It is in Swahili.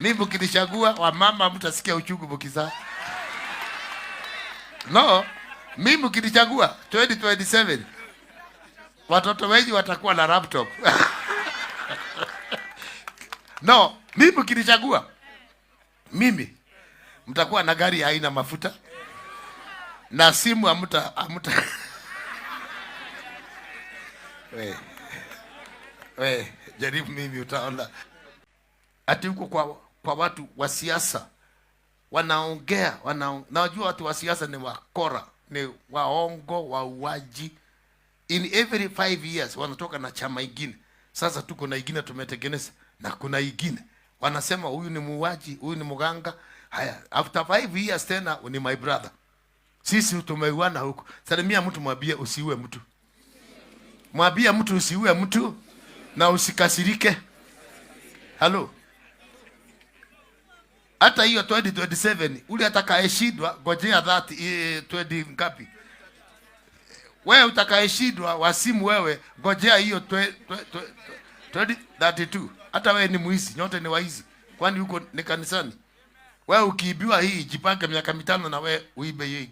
Mimi mkinichagua, wamama mtasikia uchungu mkizaa. No, mimi mkinichagua 2027, watoto wengi watakuwa na laptop. No, mimi mkinichagua mimi, mtakuwa na gari haina mafuta na simu amuta. We, we, jaribu mimi utaona. Ati huko kwa watu wa siasa wanaongea najua watu wa siasa ni wakora, ni waongo, wauaji. In every 5 years wanatoka na chama ingine. Sasa tuko na ingine tumetengeneza na kuna ingine wanasema huyu ni muuaji, huyu ni mganga. Haya, after 5 years tena ni my brother. Sisi tumeuana huko. Salimia mtu, mwambie usiue mtu, mwambie mtu usiue mtu na usikasirike. Halo, hata hiyo 2027 ule atakayeshindwa, ngojea that 20 ngapi? Wewe utakayeshindwa wasimu wewe, ngojea hiyo 2032. Hata wewe ni mwizi, nyote ni waizi, kwani huko ni kanisani? Wewe ukiibiwa hii, jipange miaka 5 na wewe uibe hiyo ingine.